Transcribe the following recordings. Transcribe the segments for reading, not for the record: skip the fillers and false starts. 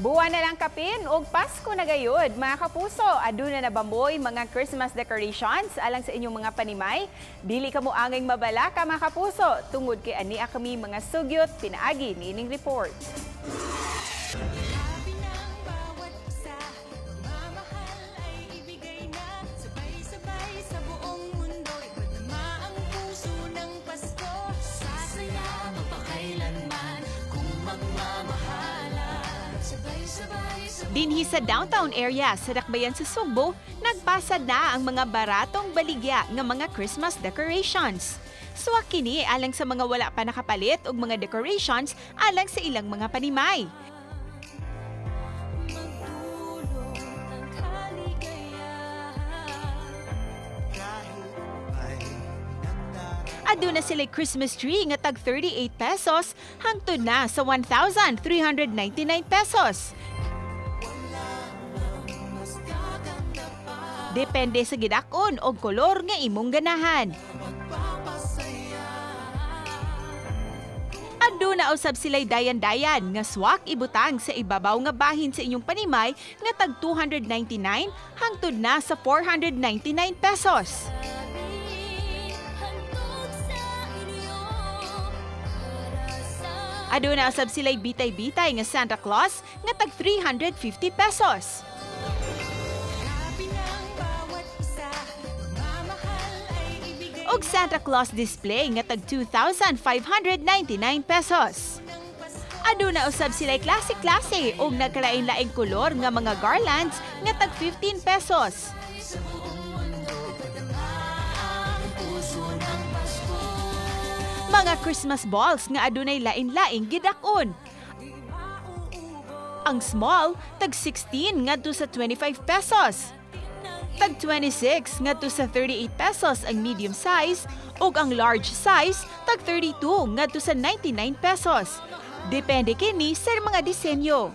Buwan na lang kapin og Pasko na gayud, mga kapuso. Aduna na ba moy mga Christmas decorations alang sa inyong mga panimay? Dili kamo angay mabalaka, mga kapuso, tungod kay ania kami mga sugyot pinaagi niining report. Sabi ng bawat isa, pagmamahal ay ibigay na sabay-sabay sa buong mundo. Ipadama ang puso ng Pasko. Sasaya magpakailanman kung magmamahalan. Sabay-sabay sa Dinhi sa downtown area sa Dakbayan sa Sugbo, nagpasad na ang mga baratong baligya nga mga Christmas decorations. Suwak kini alang sa mga wala pa nakapalit og mga decorations alang sa ilang mga panimay. Magdulot ng kaligayahan. Aduna sila Christmas tree nga tag 38 pesos hangtod na sa 1,399 pesos. Depende sa gidak-on og kolor nga imong ganahan. Aduna usab sila'y dayan-dayan nga swak ibutang sa ibabaw nga bahin sa inyong panimay nga tag 299 hangtod na sa 499 pesos. Handog sa inyo para sa Aduna usab sila'y bitay-bitay nga Santa Claus nga tag 350 pesos. Sabi ng bawat isa, pagmamahal ay ibigay Og Santa Claus display nga tag 2,599 pesos. ng Pasko. Aduna usab sila'y klase-klase og nagkalain-laing kolor nga mga garlands nga tag 15 pesos. Sa buong mundo, ipadama ang puso ng Pasko. Mga Christmas balls nga adunay lain-laing gidak-on. Ang small, tag 16 ngadto sa 25 pesos. Tag 26 ngadto sa 38 pesos ang medium size ug ang large size tag 32 ngadto sa 99 pesos. Depende kini sa mga disenyo.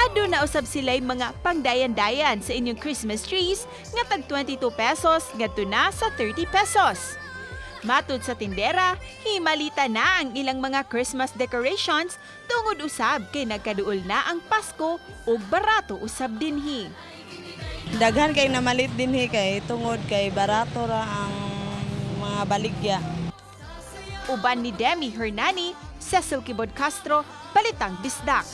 Aduna usab sila'y mga pangdayan-dayan sa inyong Christmas trees nga tag 22 pesos ngadto na sa 30 pesos. Matud sa tindera, himalita na ang ilang mga Christmas decorations tungod usab kay nagkaduol na ang Pasko ug barato usab dinhi. Daghan kay namalit dinhi kay tungod kay barato ra ang mga baligya. Uban ni Demi Hernani, Cecil Kibod Castro, Balitang Bisdak.